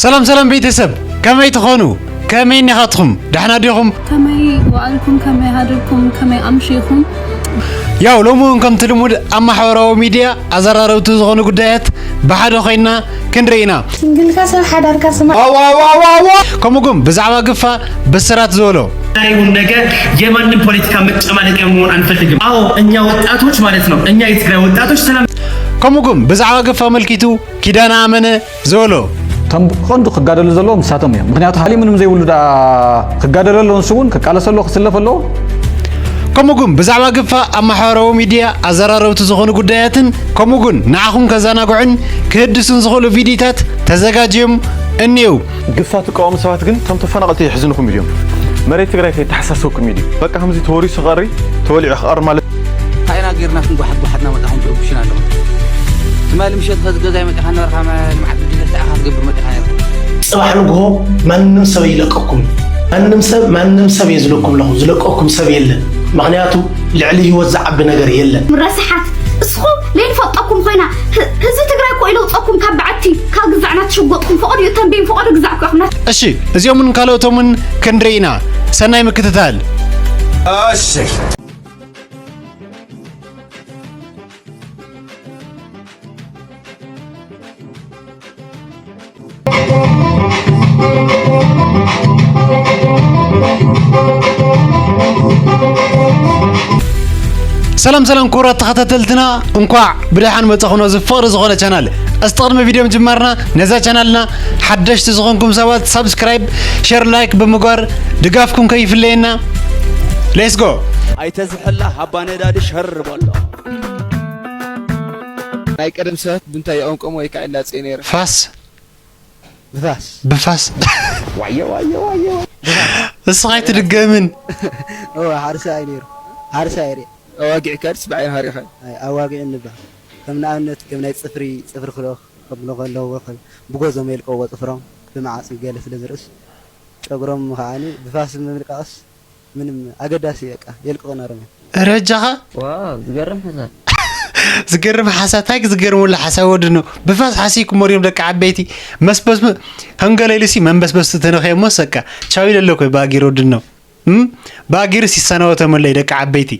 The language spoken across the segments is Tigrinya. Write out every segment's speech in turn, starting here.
ሰላም ሰላም ቤተሰብ፣ ከመይ ትኾኑ? ከመይ እኒኻትኹም? ደሕና ዲኹም? ከመይ ወዓልኩም? ከመይ ሃደርኩም? ከመይ ኣምሺኹም? ያው ሎሚ እውን ከምቲ ልሙድ ኣብ ማሕበራዊ ሚድያ ኣዘራረብቲ ዝኾኑ ጉዳያት ብሓደ ኮይና ክንርኢ ኢና። ሲንግልካ ሰብ ሓዳርካ ስማዕ። ከምኡ ግን ብዛዕባ ግፋ ብስራት ዝበሎ ይሁን ነገ የማንም ፖለቲካ መጨማለቂያ መሆን አንፈልግም። አዎ እኛ ወጣቶች ማለት ነው፣ እኛ የትግራይ ወጣቶች ሰላም ከምኡ ግን ብዛዕባ ግፋ ኣመልኪቱ ኪዳነ ኣመነ ዝበሎ እቶም ብቐንዱ ክጋደሉ ዘለዎም ንሳቶም እዮም። ምክንያቱ ሃሊ ምንም ዘይብሉ ደኣ ክጋደሉ ኣለዎ፣ ንሱ እውን ክቃለስ ኣለዎ፣ ክስለፍ ኣለዎ። ከምኡ ግን ብዛዕባ ግፋ ኣብ ማሕበራዊ ሚድያ ኣዘራረብቲ ዝኾኑ ጉዳያትን ከምኡ ግን ንዓኹም ከዘናግዑን ክህድሱን ዝኽእሉ ቪዲዮታት ተዘጋጅዮም እኒው። ግፋ ትቃወሙ ሰባት ግን እቶም ተፈናቐልቲ የሕዝንኩም እዮም። መሬት ትግራይ ከይተሓሳሰብኩም እዩ ድዩ? በቃ ከምዚ ተወሪሱ ክቐሪ ተወሊዑ ክቐሪ ማለት እንታይ ኢና ጌርና ክንጓሓት ጓሓትና መጣኹም ትርብሹና ኣለኹም። ትማሊ ምሸት ኸዚ ገዛይ መጢኻ ነበርካ ልምዓት ብድልሕ ሰዓኻ ትገብር መጢኻ ነርካ። ጽባሕ ንግሆ ማንም ሰብ ይለቀኩም። ማንም ሰብ ማንም ሰብ እየ ዝለኩም ኣለኹ። ዝለቀኩም ሰብ የለን። ምኽንያቱ ልዕሊ ህይወት ዝዓቢ ነገር የለን። ረስሓት እስኹም ለይንፈልጠኩም ኮይና ህ- ህዝቢ ትግራይ እኮ ኢለውፀኩም ካብ በዓቲ ካብ ግዛዕና ትሽጎጥኩም ፈቐዱ እዩ ተንቤን ፈቐዱ ግዛዕ እኮ ኢኹም ናት እሺ እዚኦምን ካልኦቶምን ክንርኢ ኢና። ሰናይ ምክትታል። ሰላም ሰላም ክቡራት ተኸታተልትና እንኳዕ ብደሓን መጻኹም ናብዚ ፍቕሪ ዝኾነ ቻናል። እስቲ ቅድሚ ቪድዮ ምጅማርና ነዛ ቻናልና ሓደሽቲ ዝኾንኩም ሰባት ሳብስክራይብ፣ ሸር፣ ላይክ ብምግባር ድጋፍኩም ከይፍለየና። ሌትስ ጎ። ኣይተዝሕላ ሃባ ነዳዲ ሸር በሎ። ናይ ቀደም ሰባት ብምንታይ ይቐምቀሙ ወይ ከዓ ይላፀዩ ነይሮም? ፋስ ብፋስ ብፋስ ዋየ ዋየ ዋየ እስኻ ኣይትድገምን። እወ ሓርሳ እዩ ነይሩ። ሓርሳ እየ ርእ ኣዋጊዕካ ድስ ብዓይንኻ ሪኻ? ኣዋጊዕ እንባ ከም ንኣብነት ከም ናይ ፅፍሪ ፅፍሪ ክልኦ ከብሎ ከለዎ ከም ብጎዞም የልቀዎ ፅፍሮም ብመዓፂ ገለ ስለ ዝርእስ ጨጉሮም ከዓኒ ብፋስ ምልቃቕስ ምንም ኣገዳሲ በቃ የልቅቑ ነሮም እዮም። ረጃኻ ዋው ዝገርም ሕሳብ ዝገርም ሓሳብ ታይ ዝገርም ወላ ሓሳብ ወዲ ነው። ብፋስ ሓሲኩም ወዲም ደቂ ዓበይቲ መስበስ ም- ከም ገለ ኢሉሲ መንበስበስ ተነኸዮ ሞስ በቃ ቻው ኢለለኮ ባጊር ወዲ ነው። እም? ባጊርስ ይሰናወተመለይ ደቂ ዓበይቲ።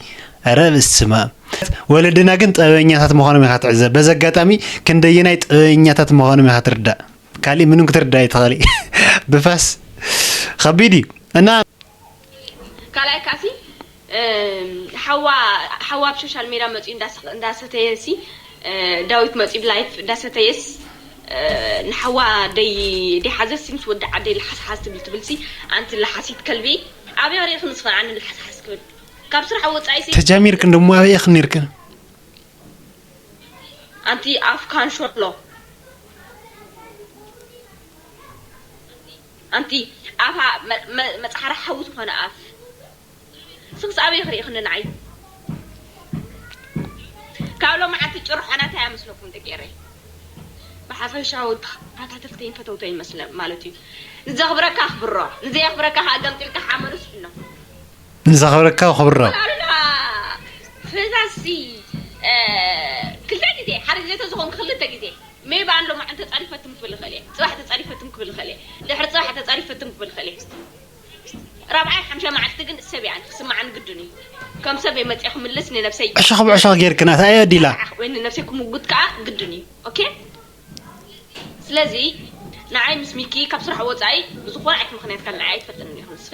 ኧረ በስመ ኣብ። ወለድና ግን ጥበበኛታት ምዃኖም ኢኻ ትዕዘብ። በዚ ኣጋጣሚ ክንደየናይ ጥበበኛታት ምዃኖም ኢኻ ትርዳእ። ካሊእ ምንም ክትርዳእ ኣይትኽእሊ። ብፋስ ከቢድ እዩ እና ካልኣይ ካሲ ሓዋ ሓዋ ኣብ ሶሻል ሜድያ መፂኡ እንዳሰተየ ሲ ዳዊት መፂኡ ብላይፍ እንዳሰተየስ ንሓዋ ደይ ደይሓዘሲ ምስ ወዲ ዓደይ ልሓስሓስ ትብል ትብል ሲ ኣንቲ ልሓሲት ከልቢ ኣበይ ሪእኽኒ ዝኽእል ኣነ ልሓስሓስ ክብል ካብ ስራሕ ወፃኢ ሲ ተጃሚርክን ደሞ ኣበይ ኢኽን ነይርክን ኣንቲ ኣፍ ካንሾሎ ኣንቲ ኣፋ መፅሓሪ ሓዊ ዝኾነ ኣፍ ስኽስ ኣበይ ክርኢ ክንንዓይ ካብ ሎማዓንቲ ጭርሖ ናታይ ኣመስለኩም ደቂ ኤረይ ብሓፈሻዊ ተኸታተልተይን ፈተውተይን መስለ ማለት እዩ ንዘኽብረካ ኣኽብሮ ንዘየኽብረካ ከዓ ገምጢልካ ሓመዱ ስሕኖ ንዘኽብረካ ኣኽብሮ ፈዛሲ ክልተ ግዜ ሓደ ግዜ ተዝኾንኩ ክልተ ግዜ maybe ኣን ሎማዓንቲ ተፃሪፈትም ክብል ይኽእል እየ ፅባሕ ተፃሪፈትም ክብል ይኽእል እየ ድሕሪ ፅባሕ ተፃሪፈትም ክብል ይኽእል እየ ራብዓይ ሓምሻይ መዓልቲ ግን ሰብ እያ ክስምዓኒ ግድን እዩ ከም ሰብ እየ መፅአ ክምልስ ንነብሰይ ዕሾኽ ብዕሾኽ ጌርክና እንታይ እየ ዲላ ወይ ንነብሰይ ክምጉት ከዓ ግድን እዩ okay ስለዚ ንዓይ ምስ ሚኪ ካብ ስራሕ ወፃኢ ብዝኾነ ዓይነት ምኽንያት ካብ ንዓይ ኣይትፈልጥን ኢኹም ንስኺ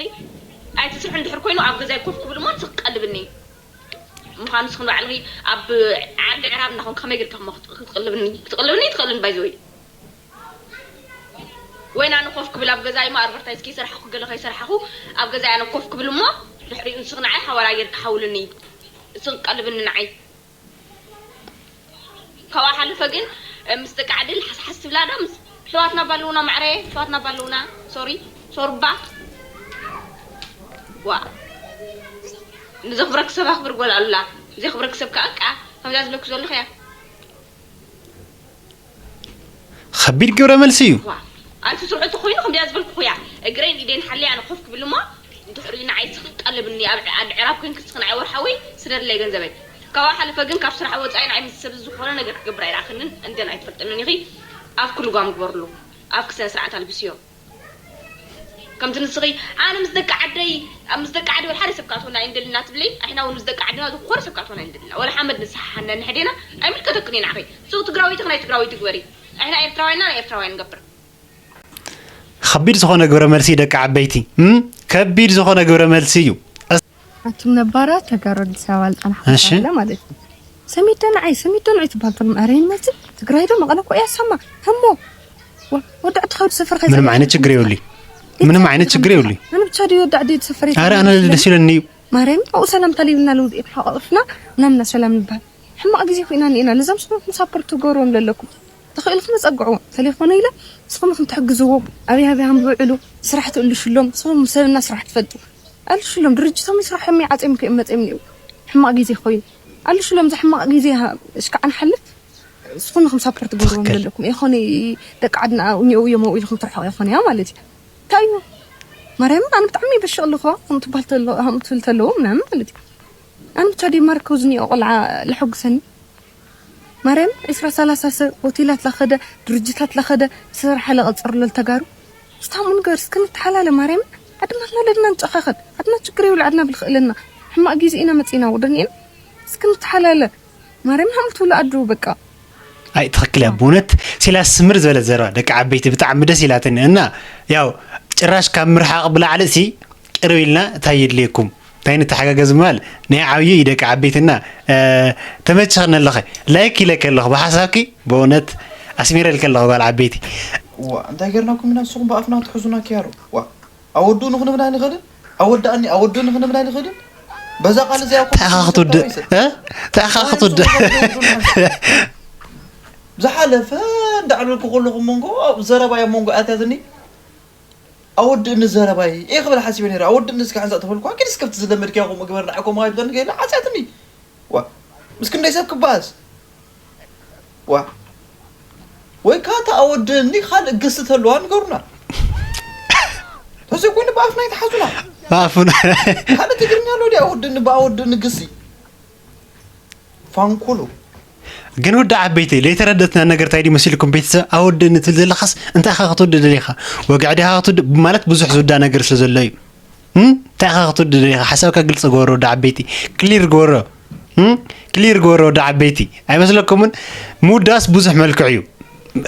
ኣይትስርሑ እንድሕር ኮይኑ ኣብ ገዛይ ኮፍ ክብል እሞ ንስኺ ቀልብኒ ምዃኑ ንስኺ ንባዕልኺ ኣብ ዓዲ ዕራብ እናኾንኪ ከመይ ጌርኪ ክትቅልብኒ ክትቅልብኒ ኣይትኽእልን ባይዘወይ ወይን ኣነ ኮፍ ክብል ኣብ ገዛይ እሞ ኣድቨርታይዝ ከይሰራሕኹ ገለ ከይሰራሕኹ ኣብ ገዛይ ኣነ ኮፍ ክብል እሞ ድሕሪኡ ንስኺ ንዓይ ሓዋላ ጌርኪ ሓውልኒ እስኺ ቀልብኒ ንዓይ ካብኣ ሓለፈ ግን ምስ ደቂ ዓዲ ልሓስሓስ ትብላ ዶ ምስ ኣሕዋትና ባለውና ማዕረ ኣሕዋትና ባለውና ሶሪ ሶርባ ዋ ንዘኽብረክ ሰብ ኣኽብር ጓል ኣሉላ ንዘኽብረክ ሰብ ከዓ ከዓ ከምዚኣ ዝብለኩ ዘለኹ እያ ከቢድ ግብረ መልሲ እዩ። ኣይትስርዑ ተኮይኑ ከምዚኣ ዝበልኩኹ እያ እግረይን ኢደይን ሓልየ ኣነ ኮፍ ክብል እሞ ድሕሪኡ ንዓይ ስቕ ቀልብኒ ኣብ ዓዲ ዕራብ ኮንኪ ስኽ ንዓይ ወርሓዊ ስደድለይ ገንዘበይ ካብኣ ሓለፈ ግን ካብ ስራሕ ወፃኢ ንዓይ ምስ ሰብ ዝኾነ ነገር ክገብር ኣይረኣኽንን እንድን ኣይትፈልጥንን ኢኺ ኣብ ኩሉ ጓም ግበርሉ ኣፍኪ ስነ ስርዓት ኣልብስዮ። ከምቲ ንስኺ ኣነ ምስ ደቂ ዓደይ ኣብ ምስ ደቂ ዓደይ ወላ ሓደ ሰብ ካትወና ኣይንደልና ትብሊ፣ ኣሕና እውን ምስ ደቂ ዓድና ዝኾነ ሰብ ካትወና ኣይንደልና። ወላ ሓመድ ንስሓሓና ንሕዴና ኣይምልከተክን እዩ ንዓኺ። ሶ ትግራወይቲ ናይ ትግራወይቲ ግበሪ። ኣሕና ኤርትራውያንና ናይ ኤርትራውያን ንገብር። ከቢድ ዝኾነ ግብረ መልሲ ደቂ ዓበይቲ እም? ከቢድ ዝኾነ ግብረ መልሲ እዩ። ኣቱም ነባራት ተጋሩ ኣዲስ ኣበባ ዝፀናሕኩም እሺ። ተባለ ማለት እዩ። ሰሚት ዶ ንዓይ ሰሚት ዶ ንዓይ ትበሃል ተሎም ኣረ ይመፅእ ትግራይ ዶ መቐለ እኮ እያ ሳማ። እሞ ወ- ወዳዕ ትኸዱ ሰፈር ከይዛ ምንም ዓይነት ችግር የብሉይ። ምንም ዓይነት ችግር የብሉይ። ኣነ ብቻ ድዩ ወዳዕ ድዩ ትሰፈር ኣረ ኣነ ደስ ይለኒ እዩ። ማርያም ኣብኡ ሰላም ተሊብና ለውጥ ይተሓቋቐፍና ምናምና ሰላም ንበሃል። ሕማቕ ግዜ ኮይና እኒኤና ነዞም ስኹም ሳፖርት ትገብርዎም ዘለኩም ተኽእልኩም ጸግዕዎም ተለይኮነ ኢለ ንስኹም ኢኹም ትሕግዝዎም። ኣበይ ኣበይ ሃም ዝውዕሉ ስራሕ ትእልሹሎም ንስኹም ሰብና ስራሕ ትፈልጡ ኣልሹሎም ድርጅቶም ይስራሖም ዓፅዮም ከይኦም መፅዮም እኒኡ ሕማቕ ግዜ ኮይኑ ኣልሹሎም እዚ ሕማቕ ግዜ እሽካዕ ንሓልፍ። ንስኹም ኢኹም ሳፖርት ትገብርዎም ዘለኩም የኾነ ደቂ ዓድና እኒኦ እዮም ኣብኡ ኢልኩም ትርሕቑ የኾነ እያ ማለት እዩ። እንታይ እዩ ማርያም ኣነ ብጣዕሚ ይበሽቕ ኣለኹ ከምኡ ትበሃል ተሎ- ከምኡ ትብል ተለዎ ምናምን ማለት እዩ። ኣነ ብቻ ዴንማርክ ዝኒኦ ቆልዓ ለሐጉሰኒ ማርያም ዒስራ ሰላሳ ሰብ ሆቴላት ላኸደ ድርጅታት ላኸደ ዝሰርሐ ለቐፅርሎ ተጋሩ እስታሙ ንገር እስኪ ንተሓላለ ማርያም ዓድና ክነለድና ንጨኻኸን ዓድና ችግር የብሉ ዓድና ብልኽእለና ሕማቕ ግዜ ኢና መፂና ወደኒኤን እስኪ ንተሓላለ ማርያም ሃምል ትብሉ ኣዱ በቃ ኣይ ትኽክል እያ ብእውነት ሲላስ ስምር ዝበለት ዘረባ ደቂ ዓበይቲ ብጣዕሚ ደስ ኢላትኒ እና ያው ጭራሽ ካብ ምርሓቕ ብላዕሊ ሲ ቅርብ ኢልና እንታይ የድልየኩም እንታይ ንተሓጋገዝ ምባል ናይ ዓብዩ እዩ ደቂ ዓበይትና እ፣ ተመችኸኒ ኣለኸ ላይክ ኢለከ ኣለኹ ብሓሳብኪ ብእውነት ኣስሚረልከ ኣለኹ ጓል ዓበይቲ ዋ እንታይ ጌርናኩም ኢና ንስኹም ብኣፍና ትሕዙና ኪያሩ ዋ ኣወድኡ ንኽንብል ኣይንኽእልን ኣወዳእኒ ኣወድኡ ንኽንብል ኣይንኽእልን በዛ ቃል እዚኣ እኮ ተኣኻ ክትውድእ እ? ተኣኻ ክትውድእ ዝሓለፈ እንዳዕለልኩ ከለኹ መንጎ ኣብ ዘረባይ ኣብ መንጎ ኣትያትኒ ኣወድእኒ ዘረባይ እየ ክብል ሓሲበ ነይረ ኣወድእኒ እስኪ ሓንሳእ ተፈልኩ ኪድ እስከብቲ ዝለመድክያ ከምኡ ግበር ንዓይ ከምኡ ኣይብለኒ ከይለ ሓፅያትኒ ዋ ምስ ክንደይ ሰብ ክበኣስ ዋ ወይ ከዓ ተኣወድእኒ ካልእ ግሲ ተለዋ ንገሩና ተዘይኮይኑ ብኣፍና ይተሓዙና ኣፉና ካልእ ትግርኛ ኣሎ ድኣ ኣወድእኒ ብኣወድእኒ ግሲ ፋንኩሉ ግን ወዲ ዓበይቲ ለይተረደትና ነገር እንታይ ድዩ መሲልኩም ቤተሰብ ኣወድእኒ ትብል ዘለኻስ እንታይ ኢኻ ክትወድእ ደሊኻ ወግዒ ዲኻ ክትወድእ ማለት ብዙሕ ዝውዳእ ነገር ስለ ዘሎ እዩ እም? እንታይ ኢኻ ክትወድእ ደሊኻ ሓሳብካ ግልፂ ግበሮ ወዲ ዓበይቲ ክሊር ግበሮ እም? ክሊር ግበሮ ወዲ ዓበይቲ ኣይመስለኩምን ምውዳእስ ብዙሕ መልክዕ እዩ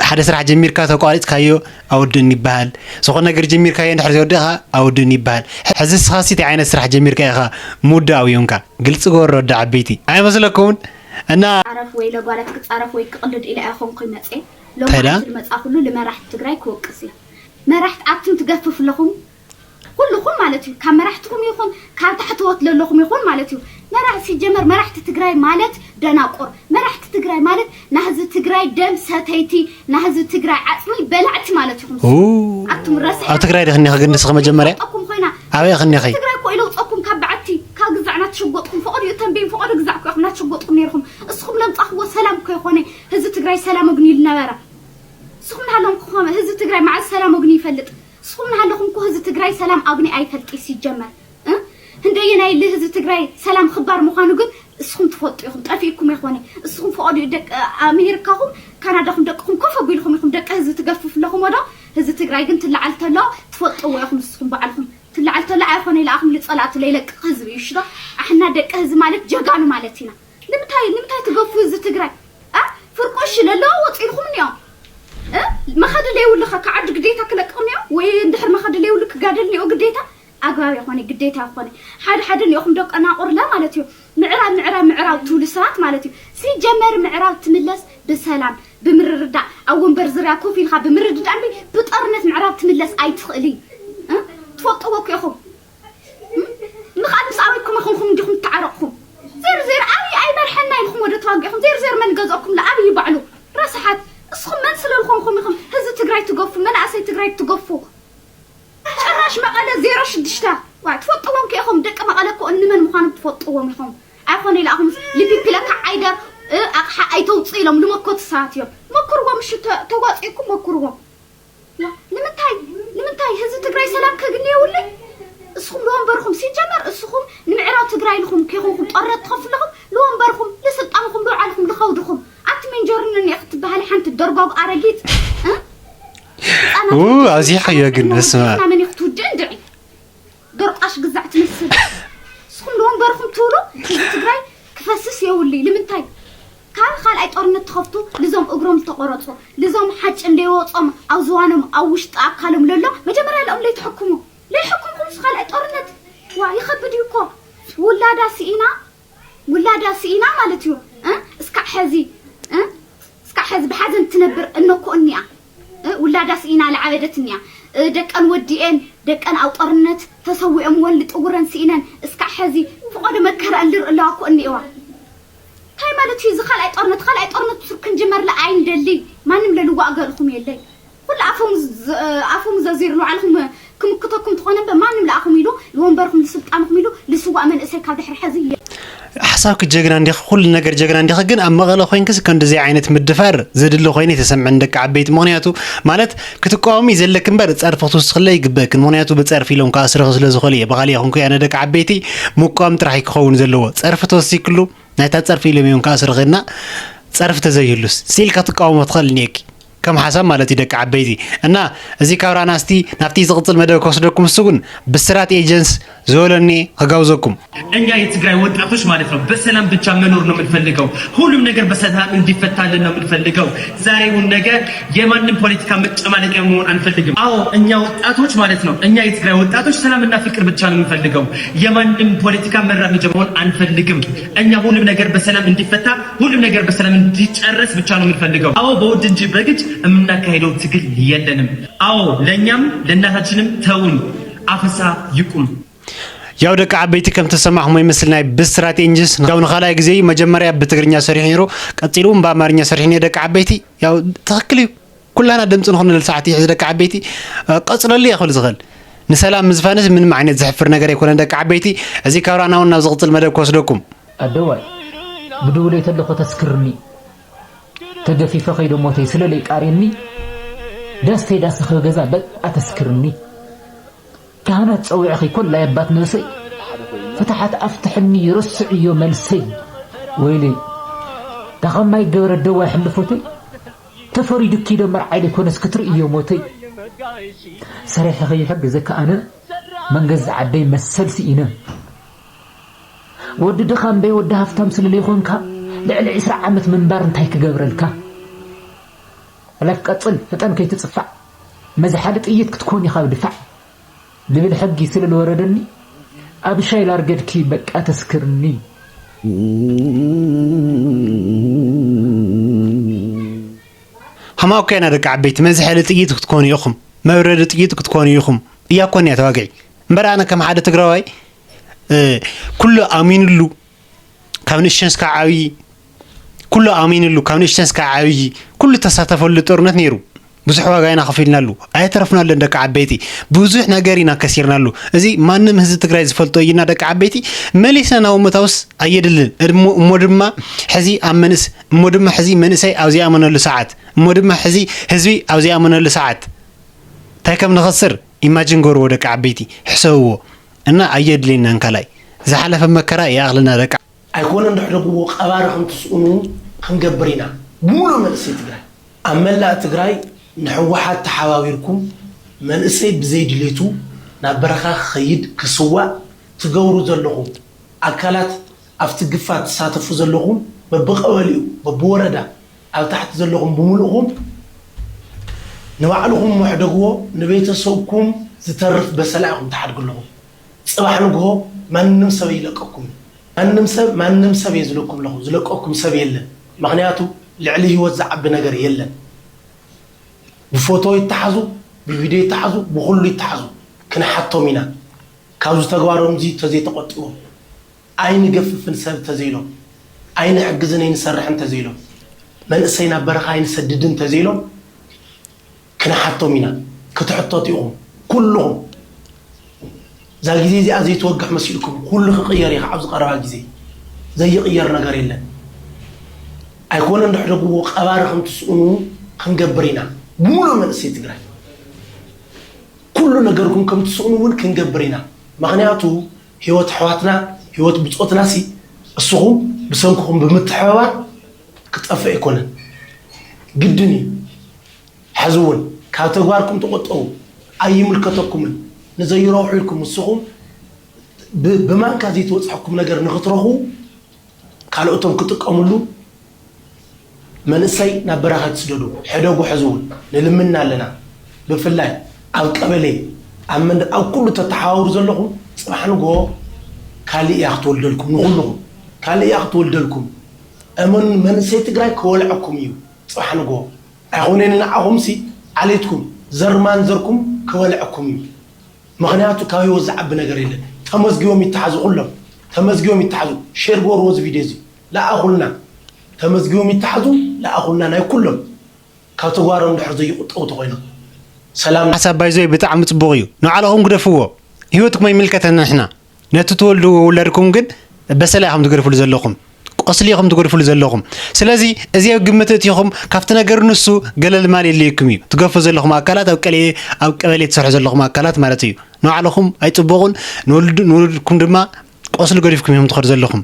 ሓደ ስራሕ ጀሚርካ ተቋሪፅካዮ ኣወድእኒ ይበሃል ዝኾነ ነገር ጀሚርካዮ እንድሕር ዘይወደእካ ኣወድእኒ ይበሃል ሕዚ ንስኻሲ እንታይ ዓይነት ስራሕ ጀሚርካ ኢኻ ምውዳእ ኣብዮምካ ግልፂ ገበሮ ወዲ ዓበይቲ ኣይመስለኩምን እና ፃረፍ ወይ ለጓለት ክፃረፍ ወይ ክቅልድ ኢለ ኣይኮንኩ ይመፀ እንታይ ደኣ? ሎማዓንቲ ዝመፃ ኩሉ ልመራሕቲ ትግራይ ክወቅስ እዩ መራሕቲ ኣብትን ትገፍፍ ኣለኹም ኩልኹም ማለት እዩ ካብ መራሕትኩም ይኹን ካብ ታሕተዎት ለለኹም ይኹን ማለት እዩ መራሕ ሲጀመር መራሕቲ ትግራይ ማለት ደናቁር መራሕቲ ትግራይ ማለት ናህዚ ትግራይ ደም ሰተይቲ ናህዚ ትግራይ ዓፅሚ በላዕቲ ማለት ኢኹም ኣቱም ረስሕ ኣብ ትግራይ ዲኽኒ ክግንስኺ መጀመርያ ኩም ኮይና ኣበይ ክኒኺ ትግራይ እኮ ኢለውፀኩም ካብ በዓቲ ካብ ግዛዕ ናትሸጎጥኩም ፈቐዱ እዩ ተንቤን ፈቐዱ ግዛዕ እኮ ኢኹም ናትሸጎጥኩም ነይርኩም እስኹም ለምፃኽዎ ሰላም እኮ ይኾነ ህዚ ትግራይ ሰላም እግን ኢሉ ነበረ እስኹም ናሃለምኩም ህዚ ትግራይ መዓዝ ሰላም እግን ይፈልጥ እስኹም ናሃለኹም እኮ ህዚ ትግራይ ሰላም ኣግኒ ኣይፈልጥ ሲጀመር ህንደየናይ ልህዚ ትግራይ ሰላም ክባር ምዃኑ ግን እስኹም ትፈልጡ ኢኹም ጠፊእኩም ኣይኮነ እስኹም ፈቐዱ ደቂ ኣሜሪካኹም ካናዳኹም ደቅኹም ኮፍ ኣቢልኹም ኢኹም ደቂ ህዝቢ ትገፍፍለኹም ወዶ ህዚ ትግራይ ግን ትለዓል ተሎ ትፈልጥዎ ኢኹም ንስኹም በዓልኹም ትለዓል ተሎ ኣይኮነ ኢለ ኣኹም ልፀላእቱ ለይለቅቕ ህዝቢ እዩ ሽዶ ኣሕና ደቂ ህዝቢ ማለት ጀጋኑ ማለት ኢና ንምንታይ ንምንታይ ትገፉ ህዝቢ ትግራይ እ ፍርቆሽ ለለዎ ወፂልኹም እኒኦም እ መኸዲ ለይብሉ ከ ከዓዲ ግዴታ ክለቅቕ እኒኦ ወይ እንድሕር መኸዲ ለይብሉ ክጋደል እኒኦ ግዴታ ኣግባብ ይኾነ ግዴታ ይኾነ ሓደ ሓደ እኒኦኹም ደቀናቑርለ ማለት እዩ ምዕራብ ምዕራብ ምዕራብ ትብሉ ሰባት ማለት እዩ ሲጀመር ምዕራብ ትምለስ ብሰላም ብምርርዳእ ኣብ ወንበር ዝርያ ኮፍ ኢልካ ብምርድዳእ እምቢ ብጦርነት ምዕራብ ትምለስ ኣይትኽእልን እ? ትፈልጥዎ እኮ ኢኹም እ? ምኻድ ምስ ኣበይኩም ኢኹምኹም እንዲኹም እተዓረቕኹም ዜር ዜር ኣብይ ኣይመርሐና ኢልኩም ወደ ተዋጊእኹም ዜር ዜር መን ገዝኦኩም ለኣብይ ባዕሉ ረስሓት እስኹም መን ስለ ዝኾንኩም ኢኹም ህዝቢ ትግራይ ትገፉ መናእሰይ ትግራይ ትገፉ ጭራሽ መቐለ ዜሮ ሽዱሽተ ዋ ትፈልጥዎም ከ ኢኹም ደቂ መቐለ እኮ እንመን ምዃኖም ትፈልጥዎም ኢኹም ኣይኮነ ኢለ ኣኹም ልፒፕ ኢለካ ዓይደር እ፣ ኣቕሓ ኣይተውፅእ ኢሎም ልመኮቱ ሰባት እዮም መክርዎም እሺ ተ- ተዋፂእኩም መክርዎም ዋ፣ ንምንታይ ንምንታይ ህዝቢ ትግራይ ሰላም ከግኒ የብሉይ እስኹም ልወንበርኹም ሲጀመር እስኹም ንምዕራብ ትግራይ ኢልኹም ከይኾንኩም ጦርነት ትኸፍለኹም ልወንበርኹም ልስልጣንኹም ልውዓልኹም ልኸውድኹም ኣብቲ ሜንጀርኒ እኒኣ ክትበሃል ሓንቲ ደርጓጉ ኣረጊት እ? ኣብዚሓዮ ግን በስመ ኣብ። መን ክትውድእ እንድዒ ደርቋሽ ግዛዕ ትመስል። ንስኹም ንወንበርኩም ትብሉ ህዝቢ ትግራይ ክፈስስ የውልይ ንምንታይ? ካብ ካልኣይ ጦርነት ትኸፍቱ ልዞም እግሮም ዝተቆረፁ ልዞም ሓጭን ደይወፆም ኣብ ዝዋኖም ኣብ ውሽጢ ኣካሎም ለሎ መጀመርያ ለኦም ለይትሕክሙ ለይሕክምኩም ምስ ካልኣይ ጦርነት ዋ ይኸብድ እዩ እኮ ውላዳ ስኢና ውላዳ ስኢና ማለት እዩ። እስካዕ ሐዚ እስካዕ ሐዚ ብሓዘን ትነብር እነኮ እኒኣ ውላዳ ስኢና ለዓበደት እኒኣ ደቀን ወዲኤን ደቀን ኣብ ጦርነት ተሰዊኦም ወን ልጥውረን ስኢነን እስካዕ ሐዚ ፍቆዶ መከራ እልር እለዋ እኮ እኒእዋ። እንታይ ማለት እዩ እዚ ካልኣይ ጦርነት ካልኣይ ጦርነት ሱር ክንጅመር ለኣይ እንደሊ ማንም ለልዋእ ገርኹም የለይ። ኩሉ ኣፎም ኣፎም ዘዚሩ ንባዕልኹም ክምክተኩም ትኾነ እምበር ማንም ለኣኹም ኢሉ ንወንበርኩም ንስልጣንኹም ኢሉ ልስዋእ መንእሰይ ካብ ድሕሪ ሐዚ የለን። ሓሳብኪ ጀግና እንዲኺ፣ ኩሉ ነገር ጀግና እንዲኺ፣ ግን ኣብ መቐለ ኮይንክስ ከምዚ ዓይነት ምድፋር ዘድሊ ኮይኑ ኣይተሰምዐን ደቂ ዓበይቲ። ምኽንያቱ ማለት ክትቃወሚ ዘለኪ እምበር ጸርፊ ክትውስኽለ ይግበእክን። ምኽንያቱ ብጸርፊ ኢሎም ክኣስርኺ ስለ ዝኾሉ እየ። ብኻሊእ ይኹንኩ ኣነ ደቂ ዓበይቲ ምቋም ጥራሕ እዩ ክኸውን ዘለዎ። ጸርፊ ተወሲክሉ ናይታ ጸርፊ ኢሎም እዮም ክኣስርኺ እና ጸርፊ ተዘይህሉስ ስኢልካ ትቃወሞ ትኽእል እኒኤኪ። ከም ሓሳብ ማለት እዩ ደቂ ዓበይቲ። እና እዚ ካብ ራናስቲ ናብቲ ዝቕጽል መደብ ከወስደኩም እሱ ግን ብስራት ኤጀንስ ዝበለኒ ክጋብዘኩም። እኛ የትግራይ ወጣቶች ማለት ነው በሰላም ብቻ መኖር ነው የምንፈልገው። ሁሉም ነገር በሰላም እንዲፈታልን ነው የምንፈልገው። ዛሬ ይሁን ነገ የማንም ፖለቲካ መጨማለቂያ መሆን አንፈልግም። አዎ እኛ ወጣቶች ማለት ነው እኛ የትግራይ ወጣቶች ሰላምና ፍቅር ብቻ ነው የምንፈልገው። የማንም ፖለቲካ መራመጃ መሆን አንፈልግም። እኛ ሁሉም ነገር በሰላም እንዲፈታ ሁሉም ነገር በሰላም እንዲጨረስ ብቻ ነው የምንፈልገው። አዎ በውድ እንጂ በግድ የምናካሄደው ትግል የለንም። አዎ ለእኛም ለእናታችንም ተውን። አፈሳ ይቁም። ያው ደቂ ዓበይቲ ከም ተሰማዕኹሞ ይመስል ናይ ብስራት ኤጀንስ ያው ንኻልኣይ ግዜ እዩ። መጀመርያ ብትግርኛ ሰሪሑ ነይሩ፣ ቀጺሉ እውን ብኣማርኛ ሰሪሑ ነይሩ። ደቂ ዓበይቲ ያው ትኽክል እዩ። ኩላና ድምፂ ንኾነሉ ሰዓት እዩ ሕዚ ደቂ ዓበይቲ። ቀፅለሉ እየ ክብል ዝኽእል። ንሰላም ምዝፋንስ ምንም ዓይነት ዘሕፍር ነገር ኣይኮነን ደቂ ዓበይቲ። እዚ ካብ ራና እውን ናብ ዝቕፅል መደብ ክወስደኩም። ኣደዋይ ብድውለይ ተለኹ ተስክርኒ ተገፊፈ ከይደ ሞተይ ስለለይ ቃርየኒ ዳስተይ ዳስኺ ገዛ በቃ ተስክርኒ። ካህናት ጸዊዕኺ ኮላይ ኣባት ነብሰይ ፍትሓት ኣፍትሕኒ ረስዕዮ መልሰይ ወይለይ ዳኸማይ ገብረ ደዋይ ሕልፎተይ ተፈሪዱኪ ዶ መርዓይ ደይኮነስ ክትርእዮ ሞተይ ሰሪሐ ከይሕግዘካ ኣነ መንገዚ ዓደይ መሰል ስኢነ ወዲ ድኻም በይ ወዲ ሃፍታም ስለ ለይኾንካ ልዕሊ ዒስራ ዓመት ምንባር እንታይ ክገብረልካ? ሕለፍ ቀጽል ፍጠን ከይትጽፋዕ መዝሓሊ ጥይት ክትኮን ኢኻ ኣብ ድፋዕ ዝብል ሕጊ ስለ ዝወረደኒ ኣብሻይ ላርገድኪ በቃ ተስክርኒ። ከማኡ ኮይና ደቂ ዓበይቲ መዝሐሊ ጥይት ክትኮኑ ኢኹም፣ መብረዲ ጥይት ክትኮኑ ኢኹም እያ ኮን እያ ተዋግዒ እምበር ኣነ ከም ሓደ ትግራዋይ ኩሉ ኣሚንሉ ካብ ንእሽተን እስካብ ዓብዪ ኩሉ ኣሚንሉ ካብ ንእሽተን እስካብ ዓብዪ ኩሉ ተሳተፈሉ ጦርነት ነይሩ። ብዙሕ ዋጋ ኢና ከፊልናሉ፣ ኣየተረፍናሉን ደቂ ዓበይቲ። ብዙሕ ነገር ኢና ከሲርናሉ። እዚ ማንም ህዝቢ ትግራይ ዝፈልጦ እዩና ደቂ ዓበይቲ። መሊስና ናብ ምእታውስ ኣየድልን። እሞ እሞ ድማ ሕዚ ኣብ መንእስ እሞ ድማ ሕዚ መንእሰይ ኣብ ዘይኣመነሉ ሰዓት እሞ ድማ ሕዚ ህዝቢ ኣብ ዘይኣመነሉ ሰዓት እንታይ ከም ንኸስር ኢማጅን ገርዎ ደቂ ዓበይቲ ሕሰብዎ። እና ኣየድልየናን ካልኣይ ዝሓለፈ መከራ ይኣኽለና ደቂ ኣይኮነን ድሕደግዎ ቀባሪ ከም ትስእኑ ክንገብር ኢና ብሙሉእ መንእሰይ ትግራይ ኣብ መላእ ትግራይ ንሕወሓት ተሓባቢርኩም መንእሰይ ብዘይ ድሌቱ ናብ በረኻ ክኸይድ ክስዋእ ትገብሩ ዘለኹም ኣካላት ኣብቲ ግፋ ትሳተፉ ዘለኹም በብቐበሊኡ በብወረዳ ኣብ ታሕቲ ዘለኹም ብምሉእኹም ንባዕልኹም ምሕደግዎ ንቤተሰብኩም ዝተርፍ በሰላ ኢኹም ትሓድጉ ኣለኹም። ፅባሕ ንግሆ ማንም ሰብ ኣይለቀኩም እዩ። ማንም ሰብ ማንም ሰብ እየ ዝለኩም ኣለኹ። ዝለቀኩም ሰብ የለን። ምኽንያቱ ልዕሊ ህይወት ዝዓቢ ነገር የለን። ብፎቶ ይተሓዙ፣ ብቪድዮ ይተሓዙ፣ ብኹሉ ይተሓዙ። ክንሓቶም ኢና። ካብዚ ተግባሮም እዚ ተዘይተቆጢቦም። ኣይንገፍፍን ሰብ ተዘይሎም፣ ኣይንሕግዝን ኣይንሰርሕን ተዘይሎም፣ መንእሰይ ናብ በረኻ ኣይንሰድድን ተዘይሎም ክንሓቶም ኢና። ክትሕተቱ ኢኹም ኩልኹም። እዛ ግዜ እዚኣ ዘይትወግሕ መሲልኩም ኩሉ ክቕየር እዩ። ኣብዚ ቀረባ ግዜ ዘይቕየር ነገር የለን። ኣይኮነን ድሕደግዎ ቀባሪ ከም ትስእኑ ክንገብር ኢና። ብሙሉእ መንእሰይ ትግራይ ኩሉ ነገርኩም ከም ትስእኑ እውን ክንገብር ኢና። ምኽንያቱ ህይወት ኣሕዋትና ህይወት ብፆትና ሲ እስኹም ብሰንክኹም ብምትሕብባር ክጠፍእ ኣይኮነን ግድን እዩ። ሕዚ እውን ካብ ተግባርኩም ተቆጠቡ። ኣይምልከተኩምን። ንዘይረብሑ ኢልኩም ንስኹም ብ- ብማንካ ዘይተወፅሐኩም ነገር ንክትረኽቡ ካልኦቶም ክጥቀምሉ መንእሰይ ናብ በረኻ ትስደዱ። ሕደጉ ሕዝውን ንልምና ኣለና። ብፍላይ ኣብ ቀበሌ ኣብ መንደር ኣብ ኩሉ ተተሓባብሩ ዘለኹም ፅባሕ ንጎ ካልእ እያ ክትወልደልኩም። ንኩልኹም ካልእ እያ ክትወልደልኩም። እመኑ፣ መንእሰይ ትግራይ ክወልዐኩም እዩ። ፅባሕ ንጎ ኣይኮነን ንዓኹምሲ ዓሌትኩም ዘርማን ዘርኩም ክበልዐኩም እዩ። ምኽንያቱ ካብ ህይወት ዝዓቢ ነገር የለን። ተመዝጊቦም ይተሓዙ፣ ኩሎም ተመዝጊቦም ይተሓዙ። ሼር ግበርዎ እዚ ቪድዮ እዚ። ለኣኹልና። ተመዝጊቦም ይተሓዙ። ለኣኹልና ናይ ኩሎም ካብ ተግባሮም ድሕር ዘይቁጠቡ ተኾይኖም። ሰላም። ሓሳብ ባይዞይ ብጣዕሚ ጽቡቕ እዩ። ንባዕልኹም ግደፍዎ። ህይወትኩም ኣይምልከተና ንሕና። ነቲ ትወልድዎ ውላድኩም ግን በሰላ ኢኹም ትገድፍሉ ዘለኹም። ቆስሊ ኢኹም ትገድፍሉ ዘለኹም። ስለዚ እዚ ኣብ ግምት እቲኹም ካብቲ ነገር ንሱ ገለል ማል የድልየኩም እዩ። ትገፉ ዘለኹም ኣካላት ኣብ ቀሌ ኣብ ቀበሌ ትሰርሑ ዘለኹም ኣካላት ማለት እዩ። ንባዕልኹም ኣይጽቡቑን ንውልድ- ንውልድኩም ድማ ቆስሊ ገዲፍኩም ኢኹም ትኸዱ ዘለኹም።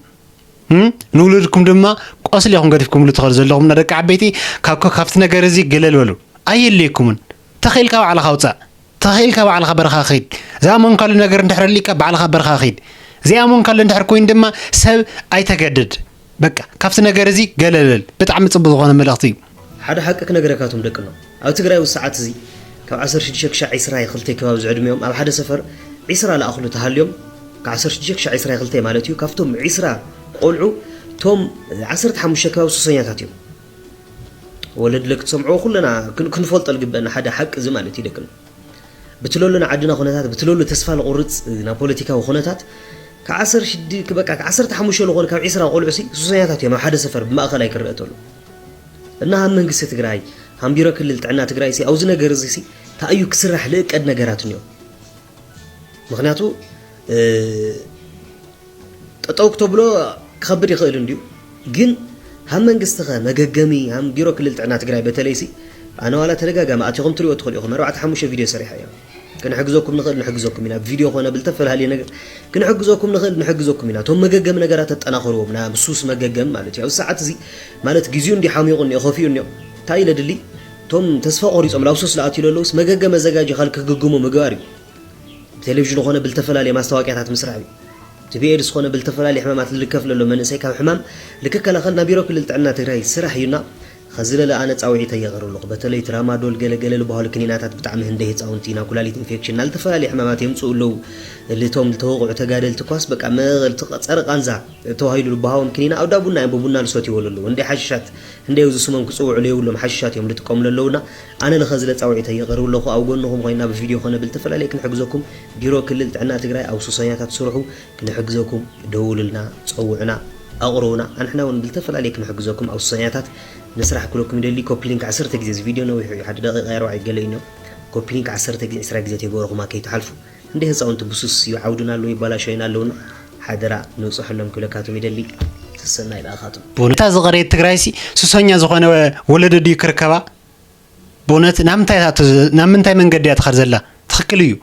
እም? ንውልድኩም ድማ ቆስሊ ኢኹም ገዲፍኩምሉ ትኸዱ ዘለኹም። እና ደቂ ዓበይቲ ካብ ካብቲ ነገር እዚ ገለል በሉ። ኣየድልየኩምን። ተኽኢልካ ባዕልኻ ውጻእ። ተኽኢልካ ባዕልኻ በረኻ ኺድ። ዝኣመንካሉ ነገር እንድሕር ኣሊካ ባዕልኻ በረኻ ኺድ። ዘይኣመንካሉ እንድሕር ኮይኑ ድማ ሰብ ኣይተገድድ። በቃ ካብቲ ነገር እዚ ገለል በል። ብጣዕሚ ጽቡቕ ዝኾነ መልእኽቲ እዩ። ሓደ ሓቂ ክነግረካቶም ደቅኖ፣ ኣብ ትግራይ ኣብዚ ሰዓት እዚ ካብ ዓሰርተ ሽዱሽተ ክሻዕ ዒስራ ይኽልተ ከባቢ ዝዕድሚኦም ኣብ ሓደ ሰፈር ዒስራ ለኣኽሉ ተሃልዮም፣ ካብ ዓሰርተ ሽዱሽተ ክሻዕ ዒስራ ይኽልተ ማለት እዩ። ካብቶም ዒስራ ቆልዑ እቶም ዓሰርተ ሓሙሽተ ከባቢ ሱሰኛታት እዮም። ወለድ ለክ ትሰምዕዎ ኩለና ክን- ክንፈልጦ ዝግበአና ሓደ ሓቂ እዚ ማለት እዩ ደቅኖ። ብትለሉ ንዓድና ኩነታት ብትለሉ ተስፋ ልቁርፅ ናብ ፖለቲካዊ ኩነታት ከዓሰርተ ሽዱሽተ በቃ ከዓሰርተ ሓሙሽተ ዝኾኑ ካብ ዒስራ ቆልዑ ሲ ሱሰኛታት እዮም ኣብ ሓደ ሰፈር ብማእኸላይ ክረአ ተሎ። እና ሃም መንግስቲ ትግራይ ሃም ቢሮ ክልል ጥዕና ትግራይ ሲ ኣብዚ ነገር እዚ ሲ እንታይ እዩ ክስራሕ ልእቀድ ነገራት እኒኦ። ምክንያቱ ጠጠው ክተብሎ ክኸብድ ይኽእል እንድዩ። ግን ሃም መንግስቲ ኸ መገገሚ ሃም ቢሮ ክልል ጥዕና ትግራይ በተለይ ሲ ኣነ ዋላ ተደጋጋሚ ኣቲኹም ትሪኦ ትኽእሉ ኢኹም። ኣርባዕተ ሓሙሽተ ቪድዮ ሰሪሐ እየ። ክንሕግዘኩም ንኽእል ንሕግዘኩም ኢና። ቪድዮ ኾነ ብልተፈላለየ ነገር ክንሕግዘኩም ንኽእል ንሕግዘኩም ኢና። እቶም መገገሚ ነገራት ተጠናኸርዎም ናብ ሱስ መገገሚ ማለት እዩ። ኣብዚ ሰዓት እዚ ማለት ግዚኡ እንዲ ሓሚቑ እኒኦ ከፊኡ እኒኦ እንታይ ኢለ ድሊ እቶም ተስፋ ቆሪጾም ናብ ሱስ ለኣትዩ ለለውስ መገገሚ ኣዘጋጅ ካልክ ክግግሙ ምግባር እዩ። ብቴሌቪዥን ኾነ ብልተፈላለየ ማስታወቂያታት ምስራሕ እዩ። እቲ ብኤድስ ኾነ ብልተፈላለየ ሕማማት ዝልከፍ ለሎ መንእሰይ ካብ ሕማም ልክከላኸል ናብ ቢሮ ክልል ጥዕና ትግራይ ስራሕ እዩና። ኸዚ ለለ ኣነ ፃውዒተይ የቐርብ ኣለኹ። በተለይ ትራማዶል ገለ ገለ ዝበሃሉ ክኒናታት ብጣዕሚ ህንደ ህፃውንቲ ናብ ኩላሊት ኢንፌክሽን ናብ ዝተፈላለዩ ሕማማት የምፅኡ ኣለዉ። ልቶም ዝተወቕዑ ተጋደልቲ ኳስ በቃ መቐል ጸረ ቃንዛ ተባሂሉ ዝበሃዎም ክኒና ኣብ ዳቡና እዮም ብቡና ዝሰትይዎ ኣለዉ። እንደ ሓሽሻት እንደ እዚ ስሞም ክፅውዑ ለየብሎም ሓሽሻት እዮም ዝጥቀሙሉ ኣለዉና። ኣነ ለኸዚ ለፃውዒተይ የቐርብ ኣለኹ። ኣብ ጎንኹም ኮይና ብቪድዮ ኾነ ብልተፈላለየ ክንሕግዘኩም ቢሮ ክልል ጥዕና ትግራይ ኣብ ሱሰኛታት ስርሑ ክንሕግዘኩም ደውሉልና፣ ፀውዑና፣ ኣቕርቡና። ኣንሕና እውን ብልተፈላለየ ክንሕግዘኩም ኣብ ሱሰኛታት ንስራሕ ክብለኩም ይደሊ። ኮፒ ሊንክ ዓሰርተ ግዜ እዚ ቪድዮ ነዊሑ እዩ፣ ሓደ ደቂቃ ኣርባዕተ ገለ እዩ። ኮፒ ሊንክ ዓሰርተ ግዜ ዕስራ ግዜ ተይገበርኹማ ከይትሓልፉ። እንደ ህፃውንቲ ብሱስ ይዓውዱና ኣለዉ ይባላሸዩና ኣለዉና። ሓደራ ንብፅሐሎም ክብለካቶም ይደሊ። ሰሰናይ ለኣኻቶም። ብእውነት እታ ዝቐረየት ትግራይሲ ሱሰኛ ዝኾነ ወለዶ ድዩ ክርከባ? ብእውነት ናብ ምንታይ እያ እቶ- ናብ ምንታይ መንገዲ እያ ትኸድ ዘላ? ትኽክል እዩ።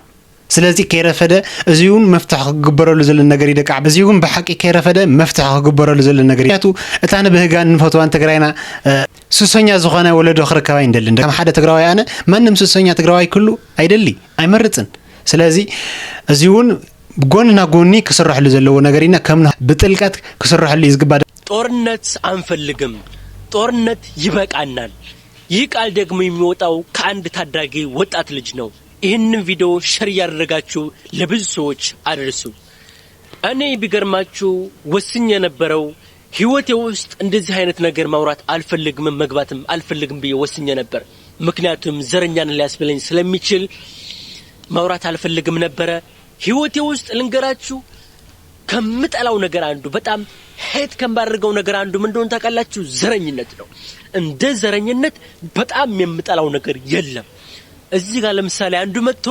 ስለዚ ከይረፈደ እዚ እውን መፍትሒ ክግበረሉ ዘሎ ነገር እዩ ደቂ ዓበይቲ። እዚ እውን ብሓቂ ከይረፈደ መፍትሒ ክግበረሉ ዘሎ ነገር እዩ። ምክንያቱ እታ ንብህጋን ንፈትዋን ትግራይና እ፣ ሱሰኛ ዝኾነ ወለዶ ክርከባ ኣይንደልን። ከም ሓደ ትግራዋይ ኣነ ማንም ሱሰኛ ትግራዋይ ክህሉ ኣይደሊ ኣይመርፅን። ስለዚ እዚ እውን ጎንና ጎኒ ክስረሐሉ ዘለዎ ነገር ኢና ከም ብጥልቀት ክስረሐሉ እዩ ዝግባእ። ጦርነት አንፈልግም፣ ጦርነት ይበቃናል። ይህ ቃል ደግሞ የሚወጣው ከአንድ ታዳጊ ወጣት ልጅ ነው። ይህንን ቪዲዮ ሸር እያደረጋችሁ ለብዙ ሰዎች አድርሱ። እኔ ቢገርማችሁ ወስኝ የነበረው ህይወቴ ውስጥ እንደዚህ አይነት ነገር ማውራት አልፈልግም፣ መግባትም አልፈልግም ብዬ ወስኜ ነበር። ምክንያቱም ዘረኛን ሊያስብለኝ ስለሚችል ማውራት አልፈልግም ነበረ። ህይወቴ ውስጥ ልንገራችሁ ከምጠላው ነገር አንዱ በጣም ሄት ከማደርገው ነገር አንዱ ምን እንደሆነ ታውቃላችሁ? ዘረኝነት ነው። እንደ ዘረኝነት በጣም የምጠላው ነገር የለም። እዚህ ጋር ለምሳሌ አንዱ መጥቶ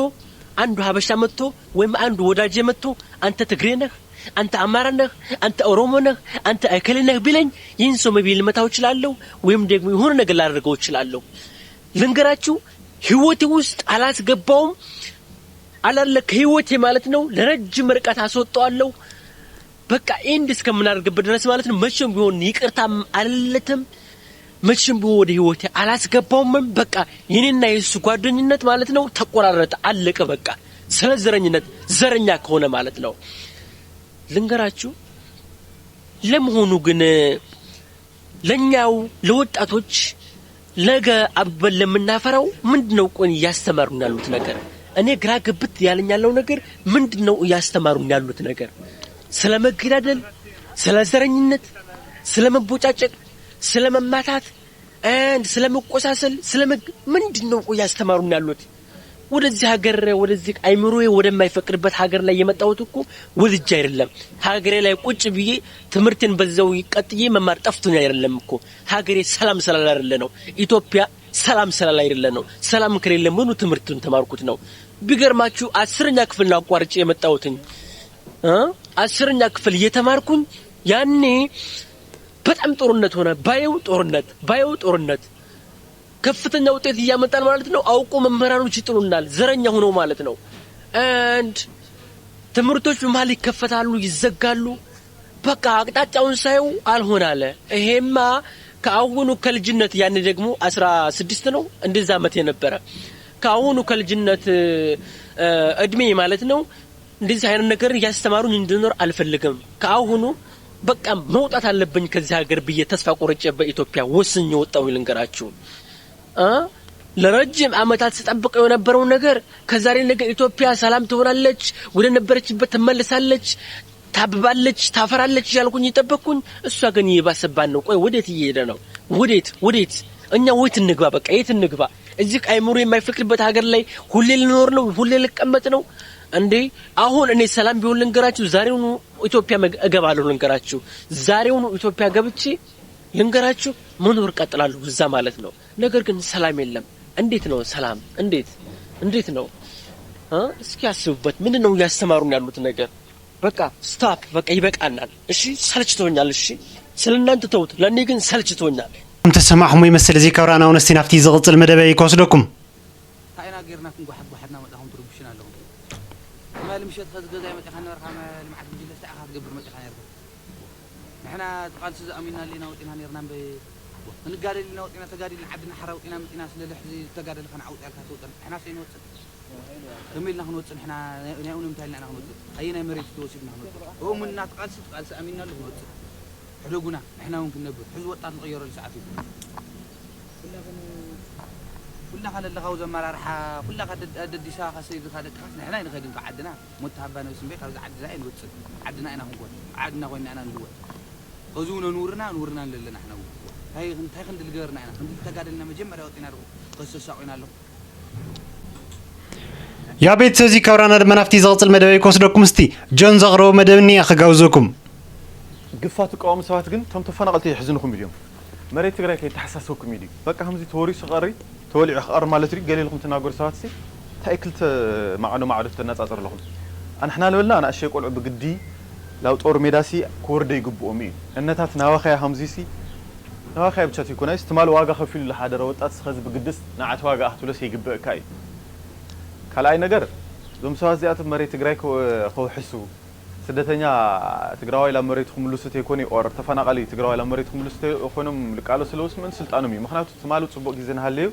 አንዱ ሀበሻ መጥቶ ወይም አንዱ ወዳጄ መጥቶ አንተ ትግሬ ነህ፣ አንተ አማራ ነህ፣ አንተ ኦሮሞ ነህ፣ አንተ እከሌ ነህ ቢለኝ ይህን ሰው maybe ልመታው እችላለሁ ወይም ደግሞ የሆነ ነገር ላደርገው እችላለሁ። ልንገራችሁ ህይወቴ ውስጥ አላስገባውም አላለ ከህይወቴ ማለት ነው። ለረጅም ርቀት አስወጣዋለሁ። በቃ end እስከምናደርግበት ድረስ ማለት ነው። መቼም ቢሆን ይቅርታ አልለትም። መቼም ቢሆን ወደ ህይወቴ አላስገባውምም። በቃ የኔና የሱ ጓደኝነት ማለት ነው ተቆራረጠ፣ አለቀ። በቃ ስለ ዘረኝነት፣ ዘረኛ ከሆነ ማለት ነው። ልንገራችሁ፣ ለመሆኑ ግን ለኛው ለወጣቶች ነገ አብበን ለምናፈራው ምንድነው ቆይ እያስተማሩን ያሉት ነገር? እኔ ግራ ግብት ያለኝ ያለው ነገር ምንድነው እያስተማሩን ያሉት ነገር? ስለ መገዳደል፣ ስለ ዘረኝነት፣ ስለ መቦጫጨቅ፣ ስለ መማታት፣ and ስለ መቆሳሰል፣ ስለ መግ-፣ ምንድነው ቆይ እያስተማሩን ያሉት? ወደዚህ ሀገር፣ ወደዚህ አይምሮዬ ወደማይፈቅድበት ሀገር ላይ የመጣሁት እኮ ወድጄ አይደለም። ሀገሬ ላይ ቁጭ ብዬ ትምህርቴን በዛው ቀጥዬ መማር ጠፍቶኝ አይደለም እኮ። ሀገሬ ሰላም ስላላደለ ነው። ኢትዮጵያ ሰላም ስላላደለ ነው። ሰላም ከሌለ ምኑ ትምህርቱን ተማርኩት ነው? ቢገርማችሁ አስረኛ ክፍል ነው አቋርጬ የመጣሁትኝ። እ? አስረኛ ክፍል እየተማርኩኝ ያኔ በጣም ጦርነት ሆነ። ባየው ጦርነት፣ ባየው ጦርነት ከፍተኛ ውጤት እያመጣን ማለት ነው። አውቆ መምህራኖች ይጥሉናል፣ ዘረኛ ሆነው ማለት ነው። And ትምህርቶች በመሀል ይከፈታሉ፣ ይዘጋሉ። በቃ አቅጣጫውን ሳየው አልሆን አለ። ይሄማ ከአሁኑ ከልጅነት፣ ያኔ ደግሞ አስራ ስድስት ነው እንደዛ ዓመት የነበረ፣ ከአሁኑ ከልጅነት እ፣ እድሜ ማለት ነው እንደዚህ አይነት ነገር እያስተማሩኝ እንድኖር አልፈልግም። ከአሁኑ በቃ መውጣት አለብኝ ከዚህ ሀገር ብዬ ተስፋ ቆርጬ በኢትዮጵያ ወስኜ ወጣሁ። ልንገራችሁ እ ለረጅም ዓመታት ስጠብቀው የነበረው ነገር ከዛሬ ነገ ኢትዮጵያ ሰላም ትሆናለች፣ ወደ ነበረችበት ትመልሳለች፣ ታብባለች፣ ታፈራለች እያልኩኝ እየጠበቅኩኝ፣ እሷ ግን እየባሰባት ነው። ቆይ ወዴት እየሄደ ነው? ወዴት ወዴት? እኛ ወዴት እንግባ? በቃ የት እንግባ? እዚህ አይምሮ የማይፈቅድበት ሀገር ላይ ሁሌ ልኖር ነው? ሁሌ ልቀመጥ ነው እንዴ? አሁን እኔ ሰላም ቢሆን ልንገራችሁ፣ ዛሬውኑ ኢትዮጵያ መግ-፣ እገባለሁ። ልንገራችሁ፣ ዛሬውኑ ኢትዮጵያ ገብቼ ልንገራችሁ፣ መኖር እቀጥላለሁ እዛ ማለት ነው። ነገር ግን ሰላም የለም። እንዴት ነው ሰላም? እንዴት እንዴት ነው እ? እስኪ ያስቡበት። ምንድን ነው እያስተማሩን ያሉት ነገር? በቃ stop፣ በቃ ይበቃናል። እሺ ሰልችቶኛል። እሺ ስለ እናንተ ተውት፣ ለእኔ ግን ሰልችቶኛል። ከም ተሰማዕኹሞ ይመስል እዚ ካብ ራና ወነስቲ ናብቲ ዝቕጽል መደበይ ክወስደኩም። እንታይ ኢና ጌርና ክንጓሓጓሓ እናመጻኹም ትርብሹና ኣለኹም? ትማሊ ምሸት ኸዚ ገዛይ መጺኻ ነበርካ፣ ልምዓት ጉጅለ እንታይ ኢኻ ክትገብር መጺኻ ኔርካ? ንሕና እቲ ቃልሲ ዝኣሚንናሉ ኢና ወጺና ኔርና እምበይ፣ ክንጋደል ኢና ወጺና፣ ተጋዲልና ዓድና ሓራ ወጺና መጺና፣ ስለዚ ሕዚ ዝተጋደልካ ንዓውጽ ያልካ ትወጽእ፣ ንሕናስ ኣይንወጽን። ከመይ ኢልና ክንወጽእ ንሕና? ናይ፣ ናይ እውነት እንታይ ኢልና ኢና ክንወጽእ? ኣየናይ መሬት ተወሲድና ክንወጽእ? እኡ ምንና ትቃልሲ፣ ትቃልሲ ኣሚንናሉ ክንወጽእ። ሕደጉና፣ ንሕና እውን ክንነብር። ሕዚ ወጣት ንቕየረሉ ሰዓት እዩ። ኩላኻ ለለኻ ኣብዚ ኣመራርሓ፣ ኩላኻ ደድ-፣ ኣደዲስካ ሰይድካ ደቅኻስ ንሕና ኣይንኸድን ካብ ዓድና። ሞት ተሃባ ነብሲ እምበይ ካብዚ ዓድና ኣይንወጽእ። ዓድና ኢና ክንኮን። ዓድና ኮይንና ኢና ንልወጥ። ሕዚ እውን ኣንውርና፣ ኣንውርና ኣለና ንሕና እውን። እንታይ፣ እንታይ ክንዲ ልገበርና ኢና? ክንዲ ልተጋደልና መጀመርያ ወጺና ዶ ከሰሳቑና ኣለኹ? ያ ቤተሰብ፣ እዚ ካብ ራና ድማ ናብቲ ዝቕጽል መደበይ ክወስደኩም፣ እስቲ ጆን ዘቕረቦ መደብ እኒኣ ክጋብዘኩም። ግፋ ትቃወሙ ሰባት ግን፣ እቶም ተፈናቐልቲ የሕዝንኹም ድዮም? መሬት ትግራይ ከይተሓሳሰብኩም እዩ ድዩ? በቃ ከምዚ ተወሪሱ ክቐሪ፣ ተወሊዑ ክቐሪ ማለት ድዩ? ገለ ኢልኩም ትናገሩ ሰባት ሲ፣ እንታይ ክልተ ማዕዶ ማዕዶ ተነጻጽሩ ኣለኹም? ኣንሕና ልበልና ኣናእሸይ ቆልዑ ብግዲ ላብ ጦር ሜዳ ሲ ክወርደ ይግብኦም እዩ። እነታት ናባኸያ ከምዚ ሲ፣ ናባኸያ ብቻ ትይኮናይስ፣ ትማል ዋጋ ከፊሉ ዝሓደረ ወጣት ስኸዚ ብግድስ ንዓት ዋጋ ክትብሎስ ይግብእካ እዩ። ካልኣይ ነገር፣ እዞም ሰባት እዚኣቶም መሬት ትግራይ ከው-፣ ከውሕሱ፣ ስደተኛ ትግራዋይ ላብ መሬቱ ክምልሱ ተይኮነ፣ ኦር ተፈናቓሊ ትግራዋይ ላብ መሬቱ ክምልሱ ተይኮይኖም ልቃለሱ ዘለውስ ምእንቲ ስልጣኖም እዩ። ምኽንያቱ ትማሊ ጽቡቕ ግዜ እናሃለዩ፣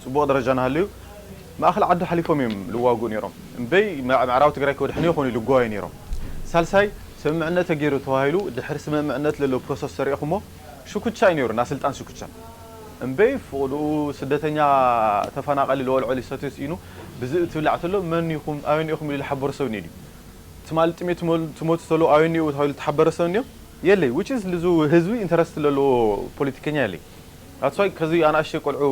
ጽቡቕ ደረጃ እናሃለዩ፣ ማእኸል ዓዲ ሓሊፎም እዮም ልዋግኡ ነይሮም። እምበይ ምዕ-፣ ምዕራብ ትግራይ ከድሕኑ ይኾኑ ኢሉ ልጓዩ ነይሮም። ሳልሳይ፣ ስምምዕነት ተገይሩ ተባሂሉ፣ ድሕሪ ስምምዕነት ለሎ ፕሮሰስ ተሪእኹሞ፣ ሽኩቻ እዩ ነይሩ፣ ናይ ስልጣን ሽኩቻ። እምበይ ፍቕድኡ ስደተኛ ተፈናቐሊ ልበልዖ ሊሰትዮ ስኢኑ ብዝኢ ትብላዕ ተሎ መን ኢኹም ኣበን ኢኹም ኢሉ ዝሓበሮ ሰብ እኒኦ ድዩ? ትማሊ ጥሜት ትመል-፣ ትሞቱ ተሎ ኣበን እኒኦ ተባሂሉ ተሓበረ ሰብ እኒኦ? የለይ። Which is ልዙ ህዝቢ ኢንተረስት ለለዎ ፖለቲከኛ የለይ። That's why ከዚ ኣናእሽተይ ቆልዑ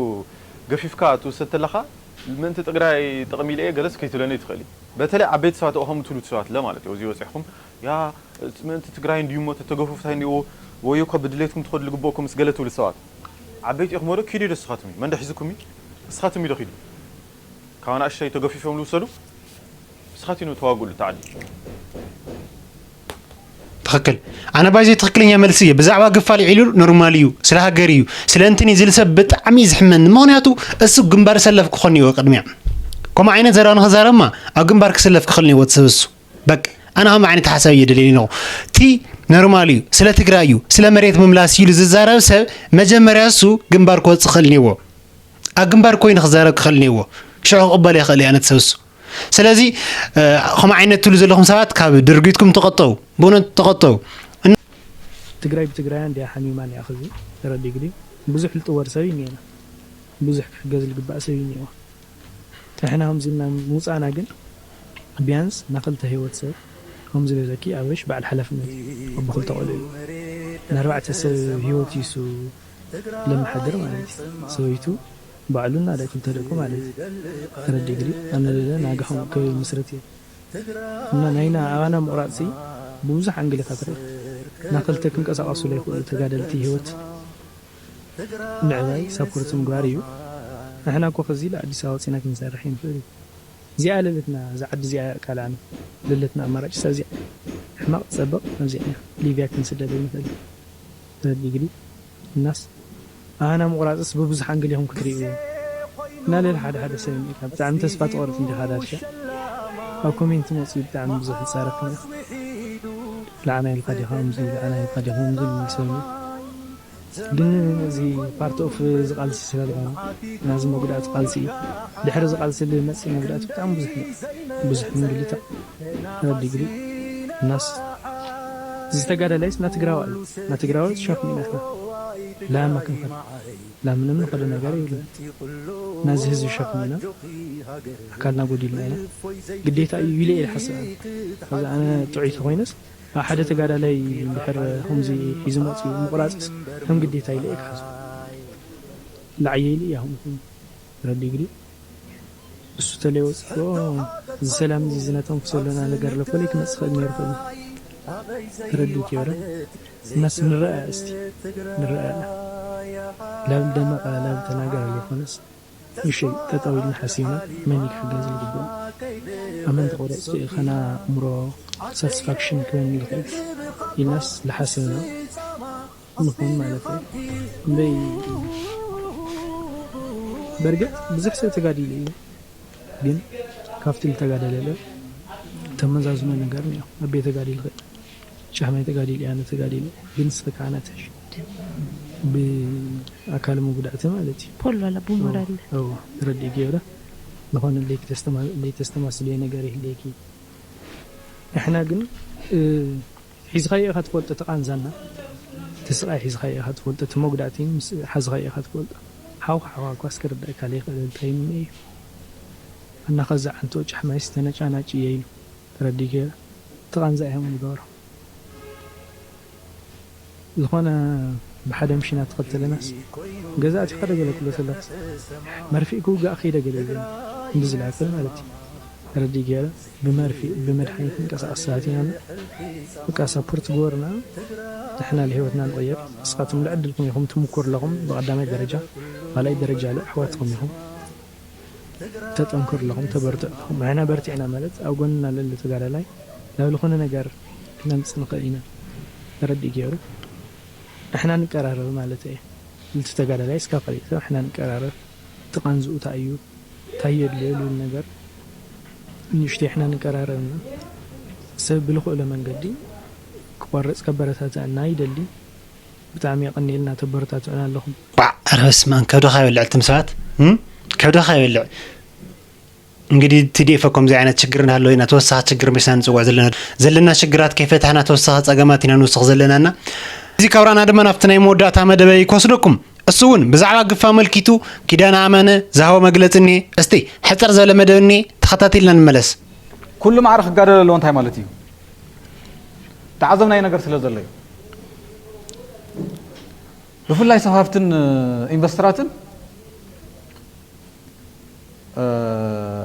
ገፊፍካ ትውሰድ ተለኻ ምእንቲ ትግራይ ጥቕሚ ኢለ እየ ገለስ ከይትብለኒ ትኽእል እዩ። በተለይ ዓበይቲ ሰባት ኦኸም ትብሉ ሰባት ለ ማለት እዩ። እዚ ወፂኹም ያ ምእንቲ ትግራይ እንዲዩ እሞ ተተገፉ ፍትሒ እንዲዎ ወይ እኮ ብድሌትኩም ትኸዱ ልግበእኩም ምስ ገለ ትብሉ ሰባት ዓበይቲ ኢኹም ወዶ ኪዱ ዶ ንስኻትኩም እዩ መንደ ሒዝኩም እዩ ንስኻትኩም እዩ ዶ ኪዱ ካብ ኣናእሽተይ ተገፊፎም ልውሰዱ ንስኻትኩም እዩ ተዋግእሉ ተዓዲ ትኽክል ኣነ ባይዘይ ትኽክለኛ መልሲ እየ ብዛዕባ ግፋ ልዒሉ ኖርማል እዩ ስለ ሃገር እዩ ስለ እንትን እዩ ዝብል ሰብ ብጣዕሚ እዩ ዝሕመኒ ምኽንያቱ እሱ ግንባር ሰለፍ ክኾን እዩ ቅድሚያ ከምኡ ዓይነት ዘረባ ንኽዛረብማ ኣብ ግንባር ክስለፍ ክኽእል ነይዎ እቲ ሰብ እሱ በቃ ኣነ ከምኡ ዓይነት ሓሳብ እየ ደልየኒ ኣለኹ እቲ ኖርማል እዩ። ስለ ትግራይ እዩ፣ ስለ መሬት ምምላስ እዩ ኢሉ ዝዛረብ ሰብ መጀመርያ እሱ ግንባር ክወፅእ ክኽእል እኒዎ። ኣብ ግንባር ኮይኑ ክዛረብ ክኽእል እኒዎ። ሽዑ ክቕበል ይኽእል እዩ ኣነት ሰብ እሱ። ስለዚ ከምኡ ዓይነት ትብሉ ዘለኹም ሰባት ካብ ድርጊትኩም ተቐጠቡ፣ ብእውነት ተቐጠቡ። ትግራይ ብትግራይያን እንዲያ ሓሚማን እያ ክዚ ተረዲ ግዲ ብዙሕ ልጥወር ሰብ እዩ እኒኤና ብዙሕ ክሕገዝ ልግባእ ሰብ እዩ እኒኤዋ። ንሕና ከምዚ ኢልና ምውፃእና ግን ቢያንስ ናክልተ ህይወት ሰብ ከምዚ በለኪ ኣበሽ በዓል ሓላፍነት ኣቦ ክልተ ቆልዑ እዩ። ንኣርባዕተ ሰብ ህይወት ይሱ ለመሓድር ማለት እዩ። ሰበይቱ ባዕሉን ኣደ ክልተ ደቁ ማለት እዩ። ተረዲ ግዲ ኣነ ለለ ናጋ ከምኡ ክብል ምስረት እየ እና ናይና ኣባና ምቑራፅ ብብዙሕ ኣንግልታት ርእ ናክልተ ክንቀሳቀሱ ለይኽእሉ ተጋደልቲ ህይወት ምዕባይ ሳፖርት ምግባር እዩ። ንሕና እኮ ከዚ ኢለ ኣዲስ ኣበባ ወፂና ክንሰርሕ ይንኽእል እዩ። እዚኣ ለለትና እዛ ዓዲ እዚኣ እያ ካልኣና ለለትና ኣማራጭ እሳ እዚኣ ሕማቕ ትፀብቕ ኣብዚኣ እያ ሊብያ ክንስደድ ኣይንኽእል ተረዲ ግዲ እናስ ኣና ምቑራፅስ ብብዙሕ ኣንግል ኢኹም ክትርእይዎ እናለለ ሓደ ሓደ ሰብ እኒኤካ ብጣዕሚ ተስፋ ትቆርፅ እንዲኻ ዳርሻ ኣብ ኮሜንት መፅኡ ብጣዕሚ ብዙሕ ዝፃረፍ እኒኤ ለዓና ኢልካ ዲኻ ከምዚ ለዓና ኢልካ ዲኻ ከምዚ ዝብል ሰብ እኒኤ ግን እዚ part of እዚ ቃልሲ ስለ ዝኾነ ናዚ መጉዳእቲ ቃልሲ እዩ። ድሕሪ እዚ ቃልሲ ልመፅእ መጉዳእቲ ብጣዕሚ ብዙሕ እዩ። ብዙሕ እንግልታ ረዲ ግዲ እናስ እዚ ተጋዳላይስ ናትግራዋ እዩ። ናትግራዋ ሸፍኒና ኢና ላማ ክንፈል ላምንም ንኸዶ ነገር የብልና ናዚ ህዝቢ ሸፍኒና ኣካልና ጎዲልና ኢና ግዴታ እዩ ኢለ እየ ዝሓስብ። ከዚ ኣነ ጥዑይ ተኾይነስ ኣብ ሓደ ተጋዳላይ እንድሕር ከምዚ ሒዙ መፅዩ ምቑራፅስ ከም ግዴታ ኢለ እየ ክሓስብ። ላዕየ ኢሉ እያ ከምኡ ኮይኑ ረዲ ግዲ እሱ ተለይ ወፅዎ እዚ ሰላም እዚ ዝነተንፍሶ ኣለና ነገር ለኮለይ ክመፅእ ክእል ነይሩ ክእል ተረዲ ኪበረ እናስ ንረኣ እስቲ ንረኣ ላብ ደመቐ ላብ ተናገረ ለይኮነስ እሺ ጠጠው ኢልና ሓሲብና መን እዩ ክሕገዝ ዝግብኦ ኣመን ተቆረፅቲ ከና እምሮ ሳትስፋክሽን ክበኒ ይኽእል ኢልናስ ዝሓሰብና ንኹን ማለት እዩ እምበይ በርግጥ ብዙሕ ሰብ ተጋዲሉ እዩ ግን ካብቲ ዝተጋደለለ ተመዛዝኖ ነገር እኒኦ ኣቤ ተጋዲሉ ይኽእል ጫሕማይ ተጋዲሉ እያ ተጋዲሉ ግን ንስኺ ከዓ ናትሽ ብኣካል መጉዳእቲ ማለት እዩ ፖሎ ኣላ ብሞራል እዎ ተረዲእ ገይረ ዝኾነ ለይተስተማስልዮ ነገር ይህልየኪ ንሕና ግን ሒዝኻዮ ኢኻ ትፈልጦ እቲ ቃንዛና እቲ ስቓይ ሒዝኻዮ ኢኻ ትፈልጦ እቲ መጉዳእቲ ሓዝኻዮ ኢኻ ትፈልጦ ሓውካ ሓውካ እኳ እስክርዳእካ ለይኽእል እንታይ ምንኤ እዩ ኣናኸዚ ዓንቶ ጫሕማይስ ተነጫናጭ እየ ኢሉ ተረዲእ ገይረ እቲ ቃንዛ እዮም ንገብሮ ዝኾነ ብሓደ ምሽና ተኸተለናስ ገዛ ኣቲኻ ዶ ገለ ክብሎ ተለኹስ መርፍእ ክውጋእ ከይደ ገለ ይብለኒ ክንዲ ዝለኣከ ማለት እዩ ተረዲእ ገይረ ብመርፍእ ብመድሓኒት ንቀሳቐስ ሰባት ኢና በቃ ሳፖርት ግበሩና ንሕና ንህይወትና ንቕየር ንስኻትኩም ልዕድልኩም ኢኹም ትምኩር ኣለኹም ብቐዳማይ ደረጃ ካልኣይ ደረጃ ለ ኣሕዋትኩም ኢኹም ተጠንክሩ ኣለኹም ተበርትዑ ኣለኹም ንሕና በርቲዕና ማለት ኣብ ጎንና ለለ ተጋዳላይ ናብ ዝኾነ ነገር ክነምፅእ ንኽእል ኢና ተረዲእ ገይሩ ንሕና ንቀራረብ ማለት እየ ልቲ ተጋዳላይ እስካ ፈሊጥ ንሕና ንቀራረብ እቲ ቃንዝኡ እንታይ እዩ እንታይ የድልዮ ልብል ነገር ንእሽተይ ንሕና ንቀራረብ እና ሰብ ብልኽእሎ መንገዲ ክቆርፅ ከበረታትዐና ይደሊ ብጣዕሚ የቐንየልና ተበረታትዑና ኣለኹም። ባዕ! ኧረ በስመ ኣብ ከብድኻ ይበልዕ እትም ሰባት እም ከብድኻ ይበልዕ። እንግዲህ ቲ ዲ ኤፍ እኮ ከምዚ ዓይነት ችግር እናሃለወ ኢና ተወሳኺ ችግር መሲና ንፅውዕ ዘለና። ዘለና ሽግራት ከይፈታሕና ተወሳኺ ፀገማት ኢና ንውስኽ ዘለና እና እዚ ካብራና ድማ ናብቲ ናይ መወዳእታ መደበይ ክወስደኩም። እሱ እውን ብዛዕባ ግፍ ኣመልኪቱ ኪዳነ ኣማነ ዝሃቦ መግለፂ እኒሀ። እስቲ ሕፅር ዝበለ መደብ እኒሀ ተኸታቲልና ንመለስ። ኩሉ ማዕረ ክጋደል ኣለዎ እንታይ ማለት እዩ? ተዓዘብናዮ ነገር ስለ ዘሎ እዩ። ብፍላይ ሰብ ሃፍትን ኢንቨስተራትን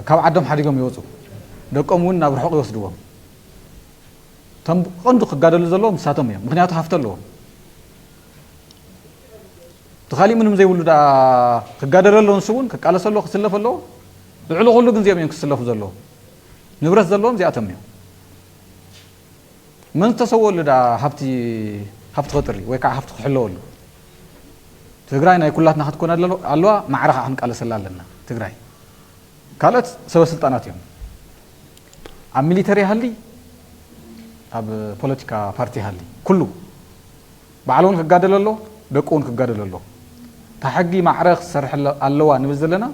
ካብ ዓዶም ሓዲጎም ይወፁ። ደቆም እውን ናብ ርሑቕ ይወስድዎም። እቶም ብቐንዱ ክጋደሉ ዘለዎም ንሳቶም እዮም። ምኽንያቱ ሃፍቲ ኣለዎም። እቲ ካሊእ ምንም ዘይብሉ ደኣ ክጋደል ኣለዎ ንሱ እውን ክቃለስ ኣለዎ ክስለፍ ኣለዎ። ልዕሊ ኩሉ ግን እዚኦም እዮም ክስለፉ ዘለዎም። ንብረት ዘለዎም እዚኣቶም እዮም። መን ዝተሰወሉ ዳ ሃብቲ ሃብቲ ክጥሪ ወይ ከዓ ሃብቲ ክሕለወሉ ትግራይ ናይ ኩላትና ክትኮን ኣለዋ ማዕረ ከዓ ክንቃለሰላ ኣለና ትግራይ ካልኦት ሰበ ስልጣናት እዮም ኣብ ሚሊተሪ ሃሊ ኣብ ፖለቲካ ፓርቲ ሃሊ ኩሉ ባዕሉ እውን ክጋደል ኣሎ፣ ደቁ እውን ክጋደል ኣሎ። እታ ሕጊ ማዕረ ክትሰርሕ ኣለ-፣ ኣለዋ ንብል ዘለና።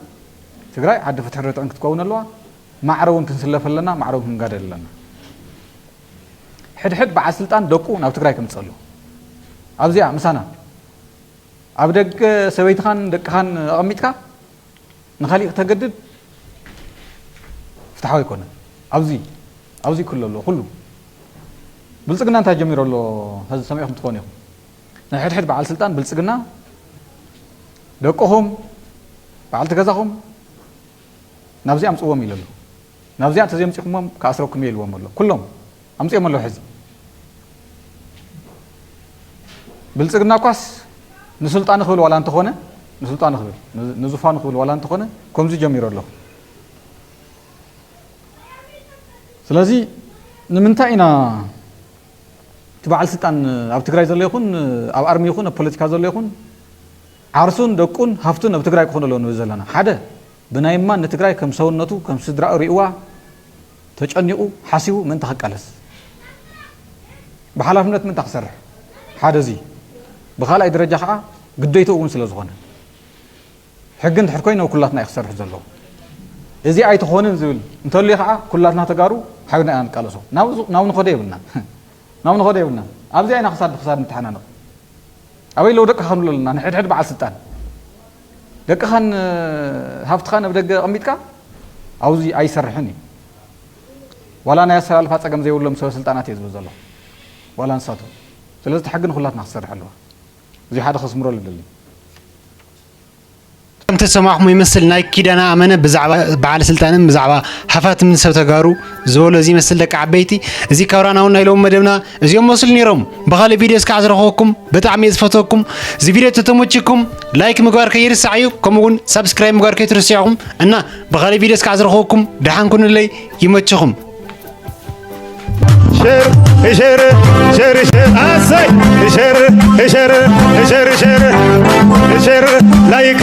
ትግራይ ዓዲ ፍትሒ ርትዕን ክትከውን ኣለዋ። ማዕረ እውን ክንስለፍ ኣለና፣ ማዕረ እውን ክንጋደል ኣለና። ሕድሕድ በዓል ስልጣን ደቁ ናብ ትግራይ ከምፅእ ኣሎ። ኣብዚኣ ምሳና ኣብ ደገ ሰበይትኻን ደቅኻን ኣቐሚጥካ ንኻሊእ ክተገድድ ፍትሓዊ ኣይኮነን። ኣብዚ ኣብዚ ክሎ ኣሎ ኩሉ ብልፅግና እንታይ ጀሚሩ ኣሎ? ሕዚ ሰሚዕኩም ትኾኑ ኢኹም። ናይ ሕድሕድ በዓል ስልጣን ብልፅግና ደቅኹም በዓልቲ ገዛኹም ናብዚ ኣምፅዎም ኢሉ ኣሎ። ናብዚኣ እንተዘይምፂኹሞም ክኣስረኩም እየ ኢልዎም ኣሎ። ኩሎም ኣምፅኦም ኣለዉ። ሕዚ ብልፅግና እኳስ ንስልጣኑ ክብል ዋላ እንተኾነ፣ ንስልጣኑ ክብል፣ ን-፣ ንዙፋኑ ክብል ዋላ እንተኾነ፣ ከምዚ ጀሚሩ ኣሎ። ስለዚ ንምንታይ ኢና እቲ በዓል ስልጣን ኣብ ትግራይ ዘሎ ይኹን ኣብ ኣርሚ ይኹን ኣብ ፖለቲካ ዘሎ ይኹን ዓርሱን ደቁን ሃፍቱን ኣብ ትግራይ ክኾኑ ኣለዎ ንብል ዘለና? ሓደ፣ ብናይ እማን ንትግራይ ከም ሰውነቱ፣ ከም ስድራኡ ሪእዋ፣ ተጨኒቑ፣ ሓሲቡ ምእንቲ ክቃለስ፣ ብሓላፍነት ምእንቲ ክሰርሕ፣ ሓደ እዚ። ብኻልኣይ ደረጃ ከዓ ግዴትኡ እውን ስለ ዝኾነ፣ ሕጊ እንድሕር ኮይኑ ኩላትና እዩ ክሰርሕ ዘለዎ። እዚ ኣይትኾንን ዝብል እንተልዩ ከዓ ኩላትና ተጋሩ ሓቢርና ኢና ንቃለሶ። ናብ፣ ናብ ንኸዶ የብልናን። ናብ ንኸዶ የብልናን። ኣብዚኣ ኢና ክሳድ ብክሳድ ንተሓናነቕ። ኣበይ ኣለዉ ደቅኻ ክንብሎ ኣለና? ንሕድሕድ በዓል ስልጣን ደቅኻን ሃፍትኻን ኣብ ደገ ኣቐሚጥካ ኣብዚ ኣይሰርሕን እዩ። ዋላ ናይ ኣሰላልፋ ጸገም ዘይብሎም ሰበ ስልጣናት እየ ዝብል ዘለኹ። ዋላ ንሳቶም። ስለዚ እቲ ሕጊ ንኹላትና ክሰርሕ ኣለዋ። እዚ ሓደ ከስምረሉ ደሊ። ከም ተሰማዕኹም ይመስል ናይ ኪዳነ ኣመነ ብዛዕባ በዓል ስልጣንን ብዛዕባ ሃፋትምን ሰብ ተጋሩ ዝበሎ እዚ ይመስል ደቂ ዓበይቲ። እዚ ካብራና እውን ናይ ሎሚ መደብና እዚኦም መስሉ ነይሮም። ብኻልእ ቪድዮ እስካዕ ዝረኸበኩም ብጣዕሚ እየ ዝፈትወኩም። እዚ ቪድዮ ተተመችኩም ላይክ ምግባር ከይርሳዕ እዩ። ከምኡ እውን ሳብስክራይብ ምግባር ከይትርስዑኹም እና ብኻልእ ቪድዮ እስካዕ ዝረኸበኩም ደሓን ኩኑለይ። ይመችኹም። ሸር ሸር ሸር ሸር ኣሰይ ሸር ሸር ሸር ሸር ሸር ላይክ